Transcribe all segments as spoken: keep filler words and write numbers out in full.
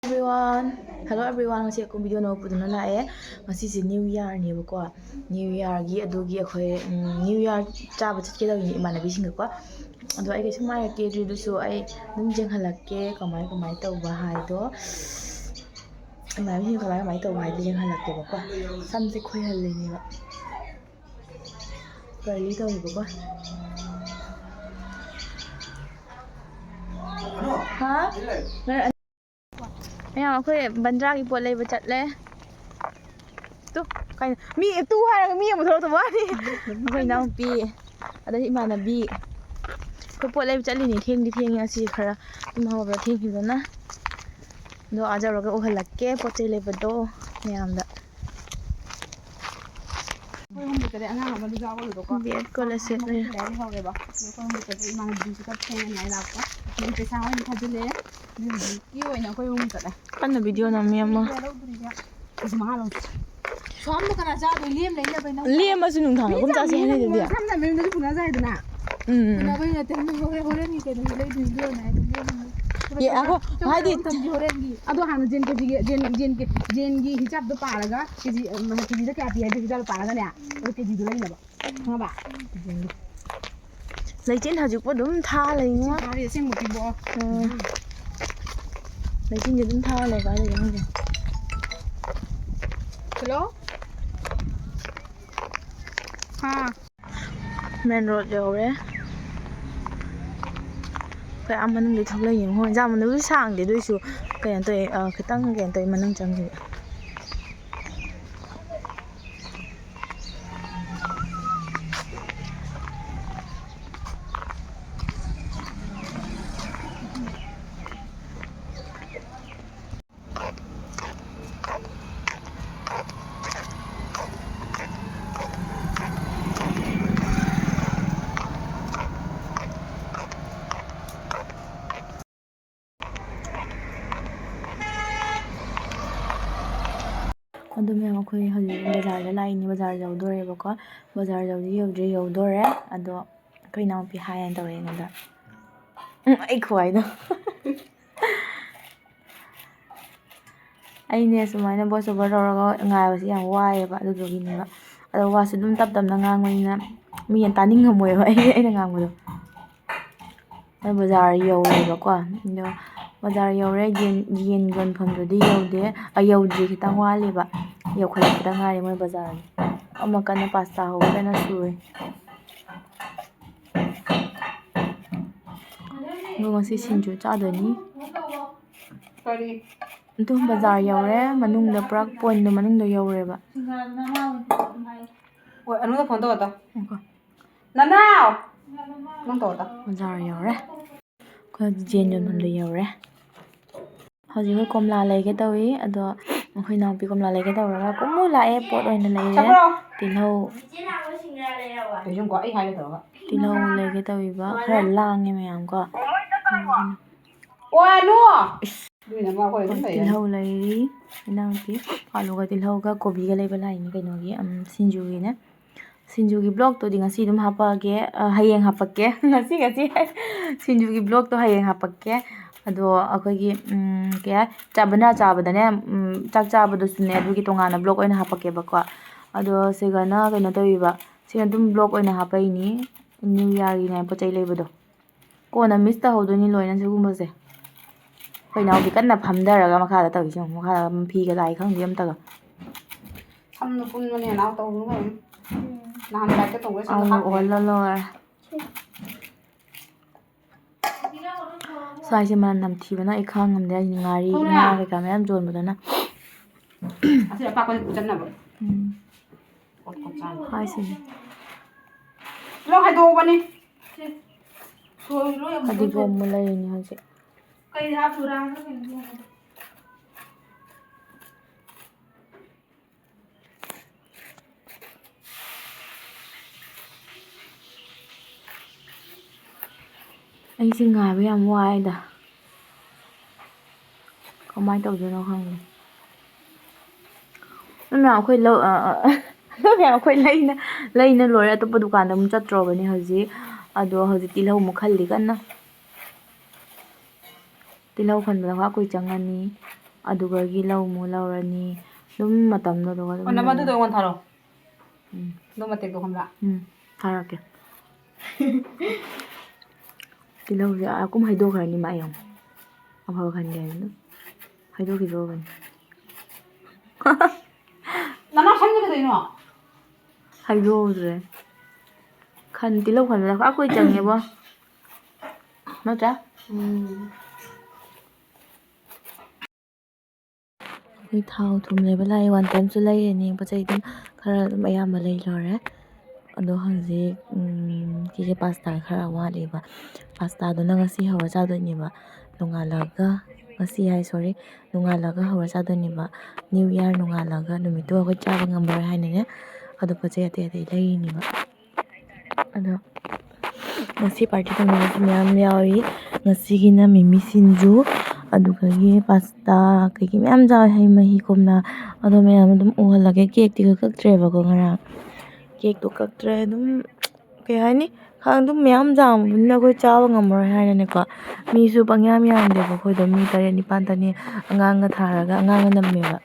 Everyone, hello everyone, ꯉꯁꯤ ꯑꯩꯈꯣꯏ video ꯑꯅꯧꯕ ꯄꯨꯗꯨꯅ ꯂꯥꯛꯑꯦ꯫ ꯉꯁꯤꯁꯦ New Yearꯅꯦꯕꯀꯣ꯫ New Yearꯒꯤ ꯑꯗꯨꯒꯤ ꯑꯩꯈꯣꯏ, ꯎꯝ, New Year ꯆꯥꯕ ꯆꯠꯀꯦ ꯇꯧꯔꯤꯅꯦ ꯏꯃꯥꯟꯅꯕꯤꯁꯤꯡꯒꯀꯣ꯫ ꯑꯗꯣ ꯑꯩ ꯀꯩꯁꯨ ꯃꯥꯏ ꯀꯦꯗ꯭ꯔꯤ, ꯑꯗꯨꯁꯨ ꯑꯩ ꯑꯗꯨꯝ ꯌꯦꯡꯍꯜꯂꯛꯀꯦ ꯀꯃꯥꯏ ꯀꯃꯥꯏ ꯇꯧꯕ ꯍꯥꯏꯗꯣ꯫ ꯏꯃꯥꯟꯅꯕꯤꯁꯤꯡ ꯀꯃꯥꯏ ꯀꯃꯥꯏ ꯇꯧꯕ ꯍꯥꯏꯗꯣ ꯌꯦꯡꯍꯜꯂꯛꯀꯦꯕꯀꯣ꯫ ꯁꯝꯁꯦ ꯈꯣꯏꯍꯜꯂꯤꯅꯦꯕ꯫ Curly ꯇꯧꯋꯦꯕꯀꯣ꯫ ꯍꯥ? ꯃꯌꯥꯝ, ꯑꯩꯈꯣꯏ ꯕꯟꯗ꯭ꯔꯥꯒꯤ ꯄꯣꯠ ꯂꯩꯕ ꯆꯠꯂꯦ꯫ ꯇꯨ, ꯀꯩꯅꯣ? ꯃꯤ, ꯇꯨ ꯍꯥꯏꯔꯒ ꯃꯤ ꯑꯃ ꯊꯣꯛꯂꯛꯇꯕ ꯋꯥꯅꯤ꯫ ꯑꯩꯈꯣꯏ ꯏꯅꯥꯎꯄꯤ, ꯑꯗꯩ ꯏꯃꯥꯟꯅꯕꯤ꯫ ꯑꯩꯈꯣꯏ ꯄꯣꯠ ꯂꯩꯕ ꯆꯠꯂꯤꯅꯤ, ꯊꯦꯡꯗꯤ ꯊꯦꯡꯉꯤ ꯉꯁꯤ ꯈꯔ꯫ ꯇꯨꯝ ꯍꯧꯒꯠꯄ ꯊꯦꯡꯈꯤꯕꯗꯨꯅ꯫ ꯑꯗꯣ ꯑꯥ ꯌꯧꯔꯒ ꯎꯍꯜꯂꯛꯀꯦ ꯄꯣꯠ ꯆꯩ ꯂꯩꯕꯗꯣ ꯃꯌꯥꯝꯗ꯫ ꯑꯩꯈꯣꯏ ꯑꯍꯨꯝ ꯈꯛꯇꯅꯦ, ꯑꯉꯥꯡ ꯑꯃꯗꯤ ꯌꯥꯎꯔꯒꯀꯣ꯫ Bag ꯀꯣꯂꯦꯖ ꯁꯦꯠꯂꯦ꯫ ꯃꯈꯨꯠ ꯂꯩꯔꯗꯤ ꯍꯧꯔꯦꯕ꯫ ꯑꯗꯣ ꯑꯩꯈꯣꯏ ꯑꯍꯨꯝ ꯈꯛꯇꯗꯤ ꯏꯃꯥꯟꯅꯕꯤꯁꯨ ꯈꯔ ꯊꯦꯡꯉꯅꯤ ꯍꯥꯏ ꯂꯥꯛꯄ꯫ ꯑꯗꯨꯒꯤ ꯄꯩꯁꯥ ꯑꯣꯏꯅ ꯊꯥꯖꯤꯜꯂꯦ꯫ ꯑꯗꯨ ꯍꯧꯖꯤꯛꯀꯤ ꯑꯣꯏꯅ ꯑꯩꯈꯣꯏ ꯑꯍꯨꯝ ꯈꯛꯇꯅꯦ꯫ ꯀꯟꯅ video ꯅꯝꯃꯤ ꯑꯃ꯫ ꯑꯩꯁꯨ ꯃꯉꯥ ꯂꯧꯁꯤ꯫ ꯁꯣꯝꯗ ꯀꯅꯥ ꯆꯥꯗꯣꯏ? ꯂꯦꯝ ꯂꯩꯅꯕꯩ ꯅꯪ ꯂꯦꯝꯃꯁꯨ ꯅꯨꯡꯗꯥꯡ ꯃꯤ ꯑꯗꯨꯝ ꯆꯥꯁꯦ ꯆꯥꯝꯃꯔꯤ ꯍꯥꯏꯅꯩꯗꯨꯗꯤ꯫ ꯃꯉꯥ ꯁꯝꯅ ꯃꯌꯨꯝꯗꯁꯨ ꯄꯨꯅ ꯆꯥꯏꯗꯅ꯫ ꯎꯝ꯫ ꯄꯨꯅꯕꯩ ꯅꯠꯇꯦ, ꯃꯤ ꯍꯣꯔꯦꯟ, ꯍꯣꯔꯦꯟꯒꯤ ꯀꯩꯅꯣꯁꯨ ꯂꯩꯗꯣꯏꯅꯤ, ꯂꯣꯟꯅ ꯍꯥꯏꯗꯤ ꯂꯦꯝꯃꯅꯤ꯫ ꯑꯦ, ꯑꯩꯈꯣꯏ ꯍꯥꯏꯗꯤ ꯆꯥꯛ ꯑꯝꯇꯪꯗꯤ ꯍꯣꯔꯦꯟꯒꯤ꯫ ꯑꯗꯣ ꯍꯥꯟꯅ ꯖꯦꯟ ꯀꯦꯖꯤꯒꯤ, ꯖꯦꯟ, ꯖꯦꯟ ꯀꯦ-, ꯖꯦꯟꯒꯤ ꯍꯤꯁꯥꯞꯇꯣ ꯄꯥꯔꯒ ꯀꯦꯖꯤ, ꯑ, ꯀꯦꯖꯤꯗ ꯀꯌꯥ ꯄꯤ ꯍꯥꯏꯗꯣ ꯍꯤꯁꯥꯞꯇꯣ ꯄꯥꯔꯒꯅꯦ, ꯑꯗꯣ ꯀꯦꯖꯤꯗꯣ ꯂꯩꯅꯕ꯫ ꯈꯪꯉꯕ? ꯂꯩꯆꯤꯟ ꯍꯧꯖꯤꯛꯄꯨ ꯑꯗꯨꯝ ꯊꯥ ꯂꯩꯉꯣ꯫ ꯂꯩꯆꯤꯟ ꯊꯥꯔꯤ ꯑꯁꯦꯡꯕꯒꯤꯕꯣ꯫ ꯎꯝ꯫ ꯂꯩꯆꯤꯟꯁꯦ ꯑꯗꯨꯝ ꯊꯥ ꯂꯩ, ꯀꯥꯏ ꯂꯩꯒꯦ ꯈꯪꯗꯦ꯫ ꯍꯜꯂꯣ? ꯍꯥ꯫ Main road ꯌꯧꯔꯦ꯫ ꯑꯩꯈꯣꯏ ꯑꯥ ꯃꯅꯨꯡꯗꯤ ꯊꯣꯛꯂꯛꯏ ꯌꯦꯡꯉꯣ꯫ ꯌꯥꯝ ꯃꯅꯨꯡꯗꯤ ꯁꯥꯡꯗꯦ, ꯑꯗꯨꯏꯁꯨ ꯀꯩꯅꯣ ꯇꯧꯋꯦ, ꯑ, ꯈꯤꯇꯪ ꯀꯩꯅꯣ ꯇꯧꯋꯦ ꯃꯅꯨꯡ ꯆꯪꯈꯤꯕ꯫ ꯑꯗꯨ ꯃꯌꯥꯝ, ꯑꯩꯈꯣꯏ ꯍꯧꯖꯤꯛ ꯕꯖꯥꯔꯗ ꯂꯥꯛꯏꯅꯤ, ꯕꯖꯥꯔ ꯌꯧꯗꯣꯔꯦꯕꯀꯣ꯫ ꯕꯖꯥꯔ ꯌꯧꯗꯤ ꯌꯧꯗ꯭ꯔꯤ, ꯌꯧꯗꯣꯔꯦ꯫ ꯑꯗꯣ ꯑꯩꯈꯣꯏ ꯏꯅꯥꯎꯄꯤ ꯍꯥꯏ ꯍꯥꯏꯅ ꯇꯧꯔꯛꯑꯦ ꯑꯩꯉꯣꯟꯗ꯫ ꯎꯝ, ꯑꯩ ꯈꯨꯍꯥꯏꯗꯣ꯫ ꯑꯩꯅꯦ ꯁꯨꯃꯥꯏꯅ voice over ꯇꯧꯔꯒ ꯉꯥꯏꯕꯁꯦ ꯌꯥꯝ ꯋꯥꯏꯑꯦꯕ, ꯑꯗꯨꯗꯨꯒꯤꯅꯦꯕ꯫ ꯑꯗꯣ ꯋꯥꯁꯨ ꯑꯗꯨꯝ ꯇꯞ ꯇꯞꯅ ꯉꯥꯡꯕꯅꯤꯅ ꯃꯤꯅ ꯇꯥꯅꯤꯡꯉꯝꯃꯣꯏꯕ ꯑꯩ, ꯑꯩꯅ ꯉꯥꯡꯕꯗꯣ꯫ ꯑꯩ ꯕꯖꯥꯔ ꯌꯧꯔꯦꯕꯀꯣ꯫ ꯑꯗꯣ ꯕꯖꯥꯔ ꯌꯧꯔꯦ, ꯌꯦꯟ, ꯌꯦꯟ ꯌꯣꯟꯐꯝꯗꯨꯗꯤ ꯌꯧꯗꯦ, ꯑ, ꯌꯧꯗ꯭ꯔꯤ, ꯈꯤꯇꯪ ꯋꯥꯠꯂꯤꯕ꯫ ꯌꯧꯈꯠꯂꯛꯄꯗ ꯉꯥꯏꯔꯤ ꯃꯣꯏ ꯕꯖꯥꯔꯒꯤ꯫ ꯑꯃ ꯀꯟꯅ pasta ꯍꯧꯕ ꯀꯟꯅ ꯁꯨꯔꯤ꯫ ꯑꯗꯣ ꯉꯁꯤ ꯁꯤꯡꯖꯨ ꯆꯥꯗꯣꯏꯅꯤ꯫ ꯀꯔꯤ? ꯑꯗꯨꯝ ꯕꯖꯥꯔ ꯌꯧꯔꯦ, ꯃꯅꯨꯡꯗ ꯄꯨꯔꯥ point ꯗꯣ ꯃꯅꯨꯡꯗ ꯌꯧꯔꯦꯕ꯫ ꯍꯣꯏ, ꯑꯅꯨꯗ phone ꯇꯧꯔꯣ ꯇꯥ꯫ ꯉꯥꯏꯈꯣ꯫ ꯅꯅꯥꯎ! ꯅꯪ ꯇꯧꯔꯣ ꯇꯥ꯫ ꯕꯖꯥꯔ ꯌꯧꯔꯦ꯫ ꯑꯩꯈꯣꯏ ꯌꯦꯟ ꯌꯣꯟꯐꯝꯗ ꯌꯧꯔꯦ꯫ ꯍꯧꯖꯤꯛ ꯑꯩꯈꯣꯏ ꯀꯣꯝꯂꯥ ꯂꯩꯒꯦ ꯇꯧꯏ, ꯑꯗꯣ ꯑꯩꯈꯣꯏ ꯏꯅꯥꯎꯄꯤ ꯀꯣꯝꯂꯥ ꯂꯩꯒꯦ ꯇꯧꯔꯒ ꯀꯨꯝꯃꯨ ꯂꯥꯛꯑꯦ, ꯄꯣꯠ ꯑꯣꯏꯅ ꯂꯩꯔꯦ꯫ ꯆꯠꯈ꯭ꯔꯣ꯫ ꯇꯤꯜꯍꯧ꯫ ꯀꯩꯁꯨꯝꯀꯣ ꯑꯩ ꯍꯥꯏꯒꯦ ꯇꯧꯔꯒ꯫ ꯇꯤꯜꯍꯧ ꯂꯩꯒꯦ ꯇꯧꯕꯤꯕ, ꯈꯔ ꯂꯥꯡꯉꯦ ꯃꯌꯥꯝ ꯀꯣ꯫ ꯋꯥꯅꯨ! ꯏꯁ! ꯑꯗꯨꯒꯤꯅꯦ ꯃꯥ ꯑꯩꯈꯣꯏ ꯑꯗꯨꯝ ꯂꯩꯔꯅꯤ꯫ ꯇꯤꯜꯍꯧ ꯂꯩꯔꯤ, ꯏꯅꯥꯎꯄꯤ꯫ ꯑꯂꯨꯒ ꯇꯤꯜꯍꯧꯒ ꯀꯣꯕꯤꯒ ꯂꯩꯕ ꯂꯥꯛꯏꯅꯤ ꯀꯩꯅꯣꯒꯤ, ꯎꯝ, ꯁꯤꯡꯖꯨꯒꯤꯅꯦ꯫ ꯁꯤꯡꯖꯨꯒꯤ vlog ꯇꯨꯗꯤ ꯉꯁꯤ ꯑꯗꯨꯝ ꯍꯥꯞꯄꯛꯑꯒꯦ, ꯑ, ꯍꯌꯦꯡ ꯍꯥꯞꯄꯛꯀꯦ꯫ ꯉꯁꯤ, ꯉꯁꯤ ꯁꯤꯡꯖꯨꯒꯤ vlog ꯇꯣ ꯍꯌꯦꯡ ꯍꯥꯞꯄꯛꯀꯦ꯫ ꯑꯗꯣ ꯑꯩꯈꯣꯏꯒꯤ, ꯎꯝ, ꯀꯩ ꯍꯥꯏ-, ꯆꯥꯕꯅ ꯆꯥꯕꯗꯅꯦ, ꯎꯝ, ꯆꯥꯛ ꯆꯥꯕꯗꯨꯁꯨꯅꯦ, ꯑꯗꯨꯒꯤ ꯇꯣꯉꯥꯟꯅ vlog ꯑꯣꯏꯅ ꯍꯥꯞꯄꯛꯀꯦꯕꯀꯣ꯫ ꯑꯗꯣ ꯁꯤꯒꯅ ꯀꯩꯅꯣ ꯇꯧꯔꯤꯕ, ꯁꯤꯅ ꯑꯗꯨꯝ vlog ꯑꯣꯏꯅ ꯍꯥꯞꯄꯛꯏꯅꯤ, New Year ꯒꯤꯅꯦ ꯄꯣꯠ ꯆꯩ ꯂꯩꯕꯗꯣ꯫ ꯀꯣꯟꯅ miss ꯇꯧꯍꯧꯗꯣꯏꯅꯤ ꯂꯣꯏꯅ ꯁꯤꯒꯨꯝꯕꯁꯦ꯫ ꯑꯩꯈꯣꯏ ꯏꯅꯥꯎꯗꯤ ꯀꯟꯅ ꯐꯝꯊꯔꯒ ꯃꯈꯥꯗ ꯇꯧꯔꯤꯁꯦ ꯌꯦꯡꯉꯨ꯫ ꯃꯈꯥꯗ ꯐꯤꯒ ꯂꯥꯏ ꯈꯪꯗꯦ ꯑꯝꯇꯒ꯫ ꯁꯝꯗꯣ ꯄꯨꯟꯕꯅꯦ ꯅꯥꯎ ꯇꯧꯕꯅꯦ꯫ ꯅꯍꯥꯟ ꯂꯥꯏꯛꯇ ꯇꯧꯕ ꯁꯝꯗꯣ ꯑꯧ, ꯍꯥꯞꯄꯦ꯫ ꯑꯣꯍꯜꯂ ꯂꯣꯏꯔꯦ꯫ ꯁ꯭ꯋꯥꯏꯁꯦ ꯃꯅꯝ ꯅꯝꯊꯤꯕꯅ ꯑꯩ ꯈꯥꯡ ꯉꯝꯗꯦ꯫ ꯑꯩ ꯉꯥꯔꯤ, ꯊꯣꯛꯂꯛꯑꯦ꯫ ꯉꯥ ꯀꯩꯀꯥ ꯃꯌꯥꯝ ꯌꯣꯟꯕꯗꯨꯅ꯫ ꯑꯁꯤ ꯑꯄꯥꯛꯄꯁꯦ ꯄꯨꯆꯠꯅꯕ꯫ ꯎꯝ꯫ ꯍꯥꯏꯁꯤꯅꯤ꯫ ꯂꯣꯏ ꯍꯥꯏꯗꯣꯛꯎꯕꯅꯤ꯫ ꯐꯗꯤꯒꯣꯝ ꯑꯃ ꯂꯩꯔꯤꯅꯤ ꯍꯧꯖꯤꯛ꯫ ꯀꯩ ꯍꯥꯞꯄꯨꯔꯥ? ꯑꯩꯁꯦ ꯉꯥꯏꯕ ꯌꯥꯝ ꯋꯥꯏꯗ꯫ ꯀꯃꯥꯏꯅ ꯇꯧꯗꯣꯏꯅꯣ ꯈꯪꯗꯦ꯫ ꯑꯗꯨ ꯃꯌꯥꯝ ꯑꯩꯈꯣꯏ ꯂꯧ ꯑꯗꯨ ꯃꯌꯥꯝ ꯑꯩꯈꯣꯏ ꯂꯩꯅ ꯂꯩꯅ ꯂꯣꯏꯔꯦ꯫ ꯑꯇꯣꯞꯄ ꯗꯨꯀꯥꯟꯗ ꯑꯃꯨꯛ ꯆꯠꯇ꯭ꯔꯣꯕꯅꯤ ꯍꯧꯖꯤꯛ꯫ ꯑꯗꯣ ꯍꯧꯖꯤꯛ ꯇꯤꯜꯍꯧ ꯑꯃꯨꯛ ꯈꯜꯂꯤ ꯀꯟꯅ꯫ ꯇꯤꯜꯍꯧ ꯈꯟꯕꯗ ꯈꯔ ꯀꯨꯏ ꯆꯪꯉꯅꯤ꯫ ꯑꯗꯨꯒꯒꯤ ꯂꯧ ꯑꯃꯨꯛ ꯂꯧꯔꯅꯤ꯫ ꯑꯗꯨꯝ ꯃꯇꯝꯗꯣ ꯑꯗꯨꯒ ꯑꯗꯨꯝ ꯑꯣ, ꯅꯃ ꯑꯗꯨꯗ ꯑꯩꯉꯣꯟꯗ ꯊꯥꯔꯛꯑꯣ꯫ ꯎꯝ꯫ ꯑꯗꯨ ꯃꯇꯦꯛꯇꯣ ꯈꯪꯕ꯭ꯔꯥ? ꯎꯝ, ꯊꯥꯔꯛꯀꯦ꯫ ꯇꯤꯜꯍꯧꯁꯦ ꯑꯥ ꯀꯨꯝ ꯍꯩꯗꯣꯛꯈ꯭ꯔꯅꯤ ꯃꯥ ꯌꯦꯡꯉꯣ꯫ ꯑꯐꯕ ꯈꯟꯒꯦ ꯍꯥꯏꯗꯅ ꯍꯩꯗꯣꯛꯈꯤꯗ꯭ꯔꯣꯕꯅꯤ꯫ ꯅꯅꯥ ꯁꯪꯒꯦ ꯀꯩꯗꯧꯅꯣ? ꯍꯩꯗꯣꯛꯍꯧꯗ꯭ꯔꯦ꯫ ꯈꯟ ꯇꯤꯜꯍꯧ ꯈꯟꯕꯗ ꯈ꯭ꯋꯥꯏ ꯀꯨꯏ ꯆꯪꯉꯦꯕꯣ꯫ ꯅꯠꯇ꯭ꯔꯥ? ꯎꯝ꯫ ꯑꯩꯈꯣꯏ ꯊꯥꯎ ꯊꯨꯝ ꯂꯩꯕ ꯂꯥꯛꯑꯦ꯫ One timeꯁꯨ ꯂꯩꯔꯅꯤ꯫ ꯄꯣꯠ ꯆꯩ ꯑꯗꯨꯝ ꯈꯔ ꯑꯗꯨꯝ ꯑꯌꯥꯝꯕ ꯂꯩ ꯂꯣꯏꯔꯦ꯫ ꯑꯗꯣ ꯍꯧꯖꯤꯛ, ꯎꯝ, ꯁꯤꯒꯤ pasta ꯈꯔ ꯋꯥꯠꯂꯤꯕ꯫ Pastaꯗꯨꯅ ꯉꯁꯤ ꯍꯧꯔ ꯆꯥꯗꯣꯏꯅꯦꯕ꯫ ꯅꯣꯡꯉꯥꯜꯂꯒ, ꯉꯁꯤ ꯍꯥꯏ, sorry, ꯅꯣꯡꯉꯥꯜꯂꯒ ꯍꯧꯔ ꯆꯥꯗꯣꯏꯅꯦꯕ꯫ New Year ꯅꯣꯡꯉꯥꯜꯂꯒ ꯅꯨꯃꯤꯠꯇꯨ ꯑꯩꯈꯣꯏ ꯆꯥꯕ ꯉꯝꯃꯔꯣꯏ ꯍꯥꯏꯅꯅꯦ꯫ ꯑꯗꯣ ꯄꯣꯠ ꯆꯩ ꯑꯇꯩ ꯑꯇꯩ ꯂꯩꯔꯤꯅꯦꯕ꯫ ꯑꯗꯣ ꯉꯁꯤ party ꯇꯧꯅꯕꯁꯨ ꯃꯌꯥꯝ ꯌꯥꯎꯔꯤ꯫ ꯉꯁꯤꯒꯤꯅ ꯃꯤꯃꯤ ꯁꯤꯡꯖꯨ, ꯑꯗꯨꯗꯒꯤ pasta ꯀꯩꯀꯩ ꯃꯌꯥꯝ ꯌꯥꯎꯋꯦ, ꯍꯩ ꯃꯍꯤ, ꯀꯣꯝꯂꯥ꯫ ꯑꯗꯣ ꯃꯌꯥꯝ ꯑꯗꯨꯝ ꯎꯍꯜꯂꯒꯦ꯫ Cakeꯇꯤ ꯑꯩꯈꯣꯏ ꯀꯛꯇ꯭ꯔꯦꯕꯀꯣ ꯉꯔꯥꯡ꯫ Cakeꯇꯣ ꯀꯛꯇ꯭ꯔꯦ꯫ ꯑꯗꯨꯝ ꯀꯩ ꯍꯥꯏꯅꯤ? ꯈꯪ-, ꯑꯗꯨꯝ ꯃꯌꯥꯝ ꯌꯥꯝꯕꯅꯤꯅ ꯑꯩꯈꯣꯏ ꯆꯥꯕ ꯉꯝꯃꯔꯣꯏ ꯍꯥꯏꯅꯅꯦꯀꯣ꯫ ꯃꯤꯁꯨ ꯄꯪꯌꯥꯝ ꯌꯥꯝꯗꯦꯕ ꯑꯩꯈꯣꯏꯗꯣ꯫ ꯃꯤ ꯇꯔꯦꯠ ꯅꯤꯄꯥꯟꯇꯅꯤ꯫ ꯑꯉꯥꯡꯒ ꯊꯥꯔꯒ ꯑꯉꯥꯡꯒ ꯅꯝꯃꯦꯕ꯫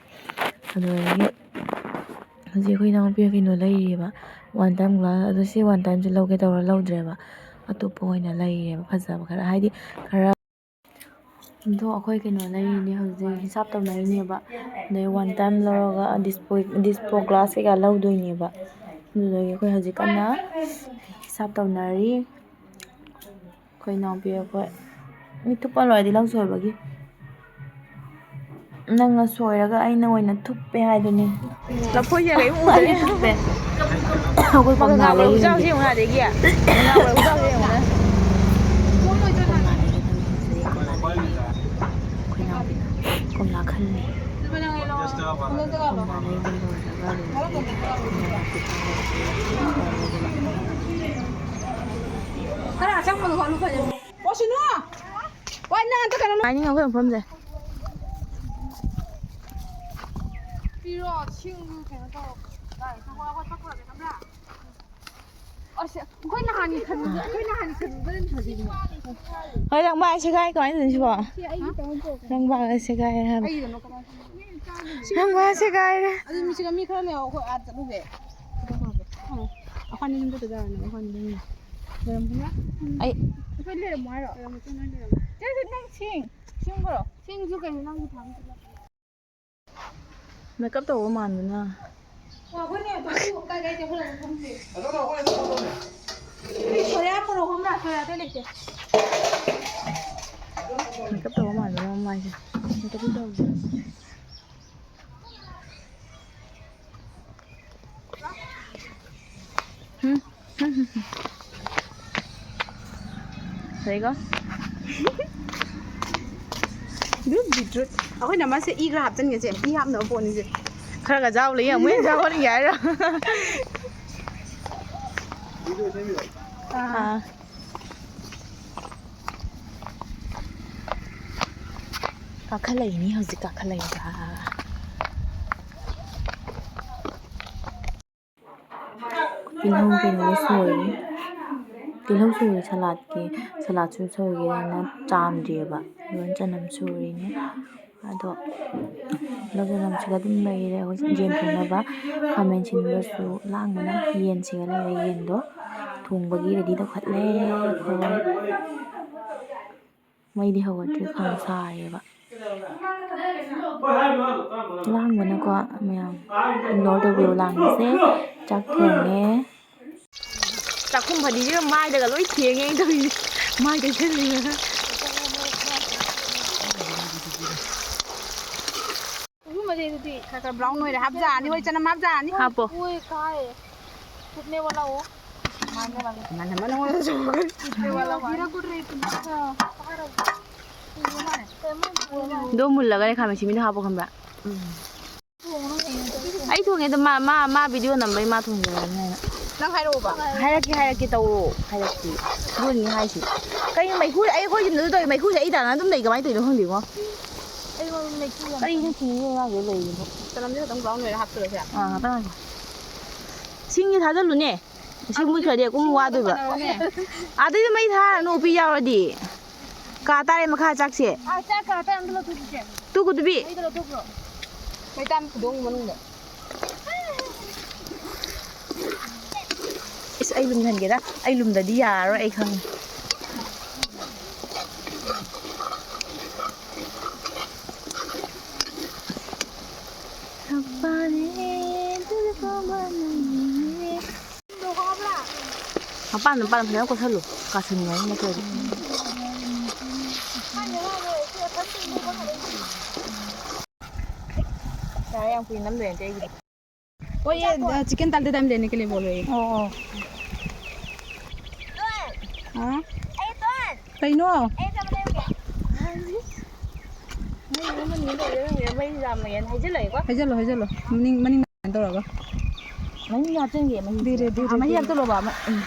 ꯑꯗꯨꯗꯒꯤ ꯍꯧꯖꯤꯛ ꯑꯩꯈꯣꯏ ꯏꯅꯥꯎꯄꯤꯒ ꯀꯩꯅꯣ ꯂꯩꯔꯤꯑꯕ, one time glass꯫ ꯑꯗꯣ ꯁꯤ one timeꯁꯦ ꯂꯧꯒꯦ ꯇꯧꯔ ꯂꯧꯗ꯭ꯔꯦꯕ꯫ ꯑꯇꯣꯞꯄ ꯑꯣꯏꯅ ꯂꯩꯔꯦꯕ ꯐꯖꯕ ꯈꯔ꯫ ꯍꯥꯏꯗꯤ ꯈꯔ ꯑꯗꯣ ꯑꯩꯈꯣꯏ ꯀꯩꯅꯣ ꯂꯩꯔꯤꯅꯦ ꯍꯧꯖꯤꯛ, ꯍꯤꯁꯥꯞ ꯇꯧꯅꯔꯤꯅꯦꯕ꯫ ꯑꯗꯩ one time ꯂꯧꯔꯒ dispo-, dispo glass ꯀꯩꯀꯥ ꯂꯧꯗꯣꯏꯅꯦꯕ꯫ ꯑꯗꯨꯗꯒꯤ ꯑꯩꯈꯣꯏ ꯍꯧꯖꯤꯛ ꯀꯟꯅ ꯍꯤꯁꯥꯞ ꯇꯧꯅꯔꯤ꯫ ꯑꯩꯈꯣꯏ ꯏꯅꯥꯎꯄꯤ ꯑꯩꯈꯣꯏ꯫ ꯃꯤ ꯊꯨꯞꯄ ꯂꯣꯏꯔꯗꯤ ꯂꯧ ꯁꯣꯏꯕꯒꯤ꯫ ꯅꯪꯅ ꯁꯣꯏꯔꯒ ꯑꯩꯅ ꯑꯣꯏꯅ ꯊꯨꯞꯄꯦ ꯍꯥꯏꯗꯨꯅꯤ꯫ ꯂꯐꯣꯏꯁꯦ ꯀꯔꯤꯝ ꯎꯗ꯭ꯔꯦ꯫ ꯑꯩ ꯊꯨꯞꯄꯦ꯫ ꯑꯩꯈꯣꯏ ꯃꯉꯥ ꯀꯣꯝꯂꯥ ꯂꯩꯔꯤꯅꯦ꯫ ꯎꯖꯥꯎꯁꯦ ꯌꯦꯡꯉꯨꯅꯦ ꯑꯗꯒꯤ꯫ ꯃꯉꯥ ꯎꯖꯥꯎꯁꯦ ꯌꯦꯡꯉꯨꯅꯦ꯫ ꯑꯩꯈꯣꯏ ꯏꯅꯥꯎꯄꯤꯅ ꯀꯣꯝꯂꯥ ꯈꯜꯂꯤ꯫ ꯀꯣꯝꯂꯥ ꯂꯩꯕ ꯂꯣꯏꯔꯒ ꯑꯗꯨꯝ ꯈꯔ ꯑꯆꯪꯕꯗꯣ ꯈꯜꯂꯨ ꯐꯖꯅ꯫ ꯑꯣ, ꯁꯤꯅꯨ! ꯍꯥꯏꯅꯤꯡꯉꯦ ꯑꯩꯈꯣꯏ ꯃꯐꯝꯁꯦ꯫ ꯄꯤꯔꯣ, ꯁꯤꯡꯗꯨ ꯀꯩꯅꯣ ꯇꯧꯔꯣ꯫ ꯌꯥꯔꯦ, ꯆꯪꯉꯛꯑꯣ, ꯑꯩꯈꯣꯏ ꯆꯠꯈ꯭ꯔꯒꯦ, ꯈꯪꯕ꯭ꯔꯥ? ꯑꯁ, ꯑꯩꯈꯣꯏ ꯅꯍꯥꯟꯒꯤ ꯈꯟꯕꯗꯣ, ꯑꯩꯈꯣꯏ ꯅꯍꯥꯟꯒꯤ ꯈꯟꯕꯗꯣ ꯑꯗꯨꯝ ꯐꯖꯩꯅꯦ꯫ ꯍꯣꯏ, ꯂꯪꯕꯥ ꯁꯦ ꯀꯥꯏ, ꯀꯃꯥꯏꯅ ꯇꯧꯅꯤ ꯁꯤꯕꯣ? ꯁꯤ ꯑꯩꯒꯤ ꯇꯧꯔ ꯄꯨꯔꯛꯀꯦ꯫ ꯂꯪꯕꯥ ꯁꯦ ꯀꯥꯏ ꯍꯥꯏꯕ꯫ ꯑꯩꯒꯤꯗꯅꯣ ꯀꯃꯥꯏꯅ ꯈꯟꯕꯅꯣ? ꯂꯪꯕꯥ ꯁꯦ ꯀꯥꯏꯔꯦ꯫ ꯑꯗꯨ ꯃꯤ ꯁꯤꯒ ꯃꯤ ꯈꯔ ꯂꯩꯍꯧ, ꯑꯩꯈꯣꯏ ꯑꯥꯗ ꯆꯠꯂꯨꯁꯦ꯫ ꯑꯗꯨ ꯄꯨꯔꯛꯀꯦ꯫ ꯑꯥ, ꯑꯩꯈꯣꯏ ꯑꯅꯤ ꯑꯗꯨꯝ ꯆꯠꯇ ꯌꯥꯔꯣꯏꯅꯦ, ꯑꯩꯈꯣꯏ ꯑꯅꯤ ꯑꯗꯨꯝ ꯂꯩꯔꯝꯃꯨꯅꯦ꯫ ꯑꯩ ꯑꯩꯈꯣꯏ ꯂꯩꯔꯝꯃꯣ ꯍꯥꯏꯔꯣ? ꯂꯩꯔꯝꯃꯣ, ꯆꯠꯂꯣ, ꯂꯩꯔꯝꯃꯣ꯫ ꯆꯦ, ꯆꯦ, ꯅꯪ ꯁꯤꯡ, ꯁꯤꯡ ꯄꯨꯔꯛꯑꯣ꯫ ꯁꯤꯡꯁꯨ ꯀꯩꯅꯣ ꯅꯪꯁꯨ ꯊꯥꯡ ꯆꯠꯂꯣ꯫ ꯃꯦꯀꯞ ꯇꯧꯕ ꯃꯥꯟꯕꯅ꯫ ꯃꯦꯀꯞ ꯇꯧꯕ ꯃꯥꯟꯕꯅ ꯃꯃꯥꯏꯁꯦ꯫ ꯃꯦꯀꯞ ꯇꯧꯗꯦ꯫ ꯎꯝ꯫ ꯐꯖꯩꯀꯣ? ꯑꯗꯨꯝ ꯕꯤꯇ꯭ꯔꯨꯠ꯫ ꯑꯩꯈꯣꯏꯅ ꯃꯥꯁꯦ ꯏ ꯈꯔ ꯍꯥꯞꯆꯤꯟꯒꯦꯁꯦ꯫ ꯏ ꯍꯥꯞꯅꯕ ꯄꯣꯠꯅꯤꯁꯦ꯫ ꯈꯔ ꯈꯔ ꯆꯥꯎ ꯂꯩ, ꯑꯃꯨꯛ ꯍꯦꯟꯅ ꯆꯥꯎꯍꯟꯒꯦ ꯍꯥꯏꯔꯣ? ꯑꯥ꯫ ꯑꯥ꯫ ꯀꯥꯈꯠꯂꯛꯏꯅꯤ ꯍꯧꯖꯤꯛ, ꯀꯥꯈꯠꯂꯛꯏꯕ꯫ ꯇꯤꯜꯍꯧ ꯀꯩꯅꯣ ꯁꯣꯏꯔꯤ꯫ ꯇꯤꯜꯍꯧ ꯁꯣꯏꯔꯤ ꯁꯂꯥꯠꯀꯤ, ꯁꯂꯥꯠꯁꯨ ꯁꯣꯏꯒꯦꯅ ꯆꯥꯝꯗ꯭ꯔꯤꯑꯕ꯫ ꯂꯣꯏ ꯆꯅꯝ ꯁꯨꯔꯤꯅꯦ꯫ ꯑꯗꯣ ꯇꯤꯜꯍꯧ ꯆꯅꯝꯁꯤꯒ ꯑꯗꯨꯝ ꯂꯩꯔꯦ꯫ ꯑꯩꯈꯣꯏ ꯌꯦꯟ ꯊꯣꯡꯅꯕ ꯈꯥꯃꯦꯟ ꯑꯁꯤꯟꯕꯁꯨ ꯂꯥꯡꯕꯅ ꯌꯦꯟꯁꯤꯒ ꯂꯩꯔꯦ꯫ ꯌꯦꯟꯗꯣ ꯊꯣꯡꯕꯒꯤ ꯔꯦꯗꯤ ꯇꯧꯈꯠꯂꯦ ꯑꯩꯈꯣꯏ꯫ ꯃꯩꯗꯤ ꯍꯧꯒꯠꯇ꯭ꯔꯤ, ꯈꯥꯡ ꯁꯥꯔꯤꯑꯕ꯫ ꯂꯥꯡꯕꯅꯀꯣ ꯃꯌꯥꯝ꯫ Ignore ꯇꯧꯕꯤꯌꯣ ꯂꯥꯡꯕꯁꯦ꯫ ꯆꯥꯛ ꯊꯣꯡꯉꯦ꯫ ꯆꯥꯛꯈꯨꯝ ꯐꯗꯤꯁꯤꯒ ꯃꯥꯏꯗꯒ ꯂꯣꯏ ꯊꯦꯡꯉꯦ ꯑꯩꯅ ꯇꯧꯔꯤꯁꯦ꯫ ꯃꯥꯏ ꯇꯩꯁꯜꯂꯤꯅ꯫ ꯎꯍꯨꯝ ꯑꯗꯩ ꯑꯗꯨꯗꯤ ꯈꯔ ꯈꯔ brown ꯑꯣꯏꯔꯦ꯫ ꯍꯥꯞꯖꯥꯅꯤ, ꯍꯣꯏ, ꯆꯅꯝ ꯍꯥꯞꯖꯥꯅꯤ꯫ ꯍꯥꯞꯄꯣ꯫ ꯎꯏ, ꯀꯥꯏ꯫ ꯐꯨꯠꯅꯦ ꯋꯥꯂꯥ ꯑꯣ꯫ ꯏꯃꯥꯟꯅꯕ ꯅꯉꯣꯟꯗ ꯆꯣꯡꯉꯛꯀꯅꯤ꯫ ꯐꯨꯠꯅꯦ ꯋꯥꯂꯥ ꯋꯥ꯫ ꯖꯤꯔꯥ ꯒꯨꯗ ꯔꯦ ꯇꯨꯝꯕ꯫ ꯑꯗꯣ ꯃꯨꯜꯂꯒꯅꯦ ꯈꯥꯃꯦꯟ ꯑꯁꯤꯟꯕꯤꯗꯣ ꯍꯥꯞꯄꯣ ꯈꯪꯕ꯭ꯔꯥ? ꯎꯝ꯫ ꯑꯩ ꯊꯣꯡꯉꯦ ꯑꯗꯣ ꯃꯥ, ꯃꯥ, ꯃꯥ video ꯅꯝꯕꯩ ꯃꯥ ꯊꯣꯡꯖꯔꯅꯤ ꯍꯥꯏꯅ꯫ ꯅꯪ ꯍꯥꯏꯔꯛꯑꯣꯕ꯫ ꯍꯥꯏꯔꯛꯀꯦ, ꯍꯥꯏꯔꯛꯀꯦ, ꯇꯧꯔꯣ꯫ ꯍꯥꯏꯔꯛꯀꯦ꯫ ꯑꯗꯨꯅꯤ ꯍꯥꯏꯁꯤ꯫ ꯀꯩꯅꯣ ꯃꯩꯈꯨ, ꯑꯩ ꯑꯩꯈꯣꯏ ꯌꯨꯝꯗꯁꯨ ꯇꯧꯏ꯫ ꯃꯩꯈꯨꯁꯦ ꯑꯩ ꯇꯥꯟꯅ ꯑꯗꯨꯝ ꯂꯩ꯫ ꯀꯃꯥꯏꯅ ꯇꯧꯔꯤꯅꯣ ꯈꯪꯗꯦꯉꯣ꯫ ꯀꯔꯤꯅꯣ ꯊꯤꯡꯉꯤꯕ ꯑꯉꯥꯡꯁꯦ ꯂꯩꯔꯤꯕꯣ? ꯆꯅꯝꯁꯦ ꯈꯛꯇꯪ brown ꯑꯣꯏꯔ ꯍꯥꯞꯇꯣꯏꯔꯣ ꯁꯦ? ꯑꯥ, ꯉꯥꯛꯇꯪ ꯉꯥꯏꯈꯣ꯫ ꯁꯤꯡꯁꯦ ꯊꯥꯖꯜꯂꯨꯅꯦ꯫ ꯏꯁꯤꯡ ꯃꯨꯠꯈ꯭ꯔꯗꯤ ꯑꯃꯨꯛ ꯋꯥꯗꯣꯏꯕ꯫ ꯀꯩꯅꯣꯅꯦ꯫ ꯑꯗꯩꯗꯤ ꯃꯩ ꯊꯥꯔꯅꯨ ꯎꯄꯤ ꯌꯥꯎꯔꯗꯤ꯫ ꯀꯥ ꯇꯥꯔꯦ ꯃꯈꯥ ꯆꯥꯛꯁꯦ꯫ ꯑꯥ, ꯆꯥꯛ ꯀꯥ ꯇꯥꯔꯦ ꯑꯝꯇ ꯂꯧꯊꯣꯛꯈꯤꯒꯦ꯫ ꯇꯨ ꯀꯨꯇꯨꯕꯤ꯫ ꯃꯩꯗꯣ ꯂꯧꯊꯣꯛꯈ꯭ꯔꯣ꯫ ꯃꯩꯇꯥꯟ ꯈꯨꯗꯣꯡ ꯃꯅꯨꯡꯗ꯫ ꯏꯁ, ꯑꯩ ꯂꯨꯝꯍꯟꯒꯦꯗ꯫ ꯑꯩ ꯂꯨꯝꯗꯗꯤ ꯌꯥꯔꯔꯣꯏ, ꯑꯩ ꯈꯪꯉꯦ꯫ ꯃꯄꯥꯟ, ꯃꯄꯥꯟ ꯐꯖꯅ ꯀꯣꯠꯁꯜꯂꯨ꯫ ꯀꯥꯁꯟꯒ꯭ꯔꯅꯤ ꯅꯠꯇ꯭ꯔꯗꯤ꯫ ꯌꯥꯔꯦ, ꯌꯥꯝ ꯀꯨꯏꯅ ꯅꯝꯗꯣꯏ ꯅꯠꯇꯦ ꯑꯩꯒꯤꯗꯤ꯫ वो ये, अ, चिकन तलते टाइम लेने के लिए बोल रही है। ओ, ओ। हाँ? ꯀꯩꯅꯣ? ꯃꯩ ꯌꯥꯝ ꯂꯩꯌꯦꯅ ꯍꯩꯖꯤꯜꯂꯛꯑꯦꯀꯣ꯫ ꯍꯩꯖꯜꯂꯣ, ꯍꯩꯖꯜꯂꯣ꯫ ꯃꯅꯤꯡ, ꯃꯅꯤꯡ ꯇꯧꯔꯒ꯫ ꯃꯍꯤ ꯍꯥꯞꯆꯤꯟꯒꯦ, ꯃꯍꯤ꯫ ꯗꯤꯔꯦ, ꯗꯤꯔꯦ, ꯑꯥ, ꯃꯍꯤ ꯗꯤꯔꯦ꯫ ꯍꯥꯞꯆꯤꯜꯂꯣꯕ, ꯑꯃ, ꯎꯝ꯫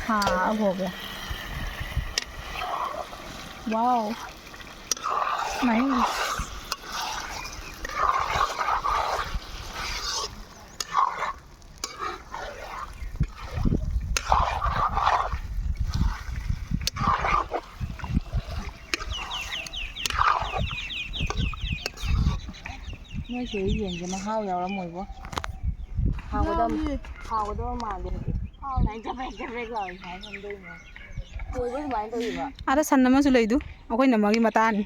ꯍꯥ, ꯑꯕꯣ, ꯑꯕꯣ꯫ Wow. Nice. ꯅꯣꯏ ꯁꯤꯗ ꯌꯦꯟꯁꯦ ꯃꯍꯥꯎ ꯌꯥꯎꯔꯝꯃꯣꯏꯕꯣ꯫ ꯍꯥꯎꯒꯗꯕ, ꯌꯥꯎꯏ꯫ ꯍꯥꯎꯒꯗꯕ ꯃꯥꯟꯗꯦ꯫ ꯍꯥꯎꯏ꯫ ꯁꯨꯃꯥꯏꯅ ꯆꯕꯦꯛ ꯆꯕꯦꯛ ꯂꯥꯎꯏ, ꯁꯨꯃꯥꯏꯅ ꯊꯝꯗꯣꯏꯅꯦ꯫ ꯀꯣꯏꯕ ꯁꯨꯃꯥꯏꯅ ꯇꯧꯔꯤꯕ꯫ ꯑꯥꯗ ꯁꯟ ꯑꯃꯁꯨ ꯂꯩꯗꯨ, ꯑꯩꯈꯣꯏ ꯅꯝꯃꯒꯤ ꯃꯇꯥꯅꯤ꯫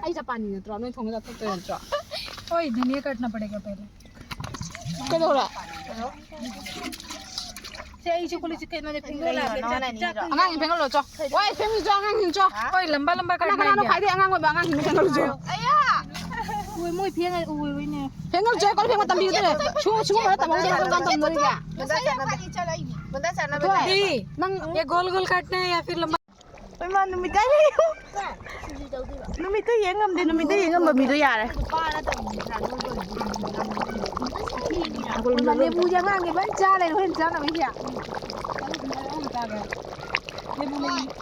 ꯑꯩ ꯖꯄꯥꯟꯅꯤ ꯅꯠꯇ꯭ꯔꯣ? ꯅꯣꯏ ꯊꯣꯡꯕ ꯆꯥꯊꯣꯛꯇꯣꯏ ꯅꯠꯇ꯭ꯔꯣ? ꯍꯣꯏ, ꯙꯅꯤꯌꯥ ꯀꯠꯅ ꯄꯗꯦꯒ ꯄꯦꯂꯦ꯫ ꯀꯩꯗꯧꯔꯦ? ꯁꯦ, ꯑꯩꯁꯨ ꯀꯣꯜꯂꯤꯛꯁꯦ ꯀꯩꯅꯣꯅꯦ, ꯐꯦꯡꯗꯣꯛ ꯂꯥꯛꯀꯦ꯫ ꯅꯣꯏ ꯑꯅꯤꯔꯣ? ꯆꯥꯛ ꯑꯉꯥꯡꯁꯤꯡ ꯐꯦꯡꯍꯜꯂꯣ ꯆꯣ꯫ ꯍꯣꯏ, ꯐꯦꯡꯉꯨ ꯆꯣ, ꯑꯉꯥꯡꯁꯤꯡ ꯆꯣ꯫ ꯍꯥ? ꯍꯣꯏ, ꯂꯝꯕꯥ ꯂꯝꯕꯥ ꯀꯅꯥ ꯀꯅꯥꯅꯣ ꯀꯠꯅ ꯈ꯭ꯋꯥꯏꯗꯒꯤ ꯑꯉꯥꯡ ꯑꯣꯏꯕ ꯑꯉꯥꯡꯁꯤꯡꯗꯣ ꯐꯦꯡꯍꯜꯂꯨ ꯆꯣ꯫ ꯑꯌꯥ! ꯍꯣꯏ, ꯃꯣꯏ ꯐꯦꯡꯉ ꯎꯔꯣꯏꯅꯦ꯫ ꯐꯦꯡꯍꯜꯂꯨ ꯆꯣ, ꯀꯣꯜ ꯐꯦꯡꯕ ꯇꯝꯕꯤꯌꯨ ꯆꯣ꯫ ꯁꯨ-, ꯁꯨꯒꯨꯝꯕ ꯇꯝꯍꯧꯗꯅ ꯀꯔꯝ ꯀꯥꯟ ꯇꯝꯗꯣꯏꯅꯣ? ꯉꯁꯥꯏ ꯌꯥꯝ ꯄꯥꯏ ꯆꯠꯂꯛꯏꯅꯦ꯫ ꯅꯪ ये गोल गोल काटना है या फिर लंबा? ꯏꯃꯥ, ꯅꯨꯃꯤꯠ ꯀꯥꯏ ꯂꯩꯌꯨ? ꯅꯨꯃꯤꯠꯇ ꯌꯦꯡ ꯉꯝꯗꯦ, ꯅꯨꯃꯤꯠꯇ ꯌꯦꯡ ꯉꯝꯕ ꯃꯤꯗꯣ ꯌꯥꯔꯦ꯫ ꯂꯦꯕꯨꯁꯦ ꯑꯉꯥꯡꯒꯤ ꯂꯣꯏ ꯆꯥꯅꯕ ꯁꯤꯗ꯫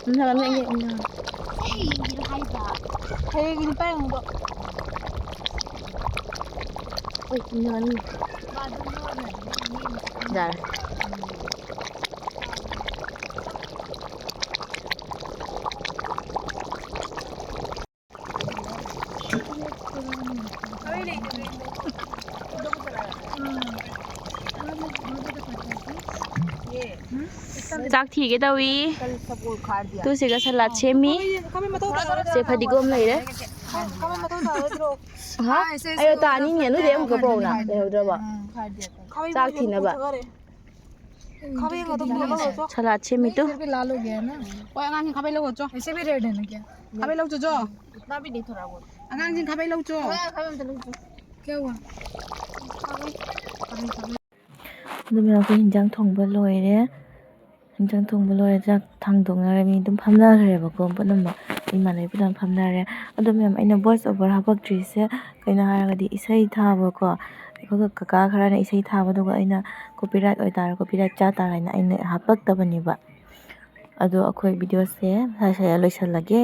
ꯎꯝ, ꯍꯪꯉꯝꯃꯦ, ꯑꯩ, ꯎꯝ, ꯍꯪꯉꯝꯃꯦ꯫ ꯍꯌꯦꯡꯒꯤꯗꯣ ꯍꯥꯏꯕ꯫ ꯍꯌꯦꯡꯒꯤ ꯂꯨꯄꯥ ꯌꯥꯡꯈꯩꯗꯣ꯫ ꯍꯣꯏ, ꯎꯝ, ꯍꯪꯉꯝꯃꯦ꯫ ꯌꯥꯔꯦ꯫ ꯆꯥꯛ ꯊꯤꯒꯦ ꯇꯧꯏ꯫ ꯇꯨꯁꯤꯒ ꯁꯂꯥꯗ ꯁꯦꯝꯃꯤ꯫ ꯁꯦ ꯐꯗꯤꯒꯣꯝ ꯂꯩꯔꯦ꯫ ꯍꯥ? ꯑꯩ ꯑꯇꯥ ꯑꯅꯤꯅꯦ, ꯑꯗꯨꯗꯤ ꯑꯃꯨꯛꯀ ꯄꯨꯔꯛꯎꯅ꯫ ꯂꯩꯍꯧꯗ꯭ꯔꯕꯣ? ꯆꯥꯛ ꯊꯤꯅꯕ꯫ ꯁꯂꯥꯗ ꯁꯦꯝꯃꯤ ꯇꯨ꯫ ꯍꯣꯏ, ꯑꯉꯥꯡꯁꯤꯡ ꯈꯥꯕꯩ ꯂꯧꯔꯣ ꯆꯣ꯫ ꯈꯥꯕꯩ ꯂꯧ ꯆꯣ ꯆꯣ꯫ ꯑꯉꯥꯡꯁꯤꯡ ꯈꯥꯕꯩ ꯂꯧ ꯆꯣ꯫ ꯑꯗꯨ ꯃꯌꯥꯝ ꯑꯩꯈꯣꯏ ꯍꯤꯟꯖꯥꯡ ꯊꯣꯡꯕ ꯂꯣꯏꯔꯦ꯫ ꯍꯤꯟꯖꯥꯡ ꯊꯣꯡꯕ ꯂꯣꯏꯔꯦ, ꯆꯥꯛ ꯊꯥꯡꯗꯣꯛꯅꯔꯦ, ꯃꯤ ꯑꯗꯨꯝ ꯐꯝꯅꯈ꯭ꯔꯦꯕꯀꯣ ꯄꯨꯝꯅꯃꯛ꯫ ꯏꯃꯥꯟꯅꯕꯤ ꯄꯨꯝꯅꯃꯛ ꯐꯝꯅꯔꯦ꯫ ꯑꯗꯣ ꯃꯌꯥꯝ, ꯑꯩꯅ voice over ꯍꯥꯄꯛꯇ꯭ꯔꯤꯁꯦ ꯀꯩꯅꯣ ꯍꯥꯏꯔꯒꯗꯤ ꯏꯁꯩ ꯊꯥꯕꯀꯣ, ꯑꯩꯈꯣꯏꯒ ꯀꯀꯥ ꯈꯔꯅ ꯏꯁꯩ ꯊꯥꯕꯗꯨꯒ ꯑꯩꯅ copyright ꯑꯣꯏꯇꯥꯔꯦ, copyright ꯆꯥ ꯇꯥꯔꯦ ꯍꯥꯏꯅ ꯑꯩꯅ ꯍꯥꯄꯛꯇꯕꯅꯦꯕ꯫ ꯑꯗꯣ ꯑꯩꯈꯣꯏ videoꯁꯦ ꯁ꯭ꯋꯥꯏ ꯁ꯭ꯋꯥꯏꯗ ꯂꯣꯏꯁꯤꯜꯂꯒꯦ꯫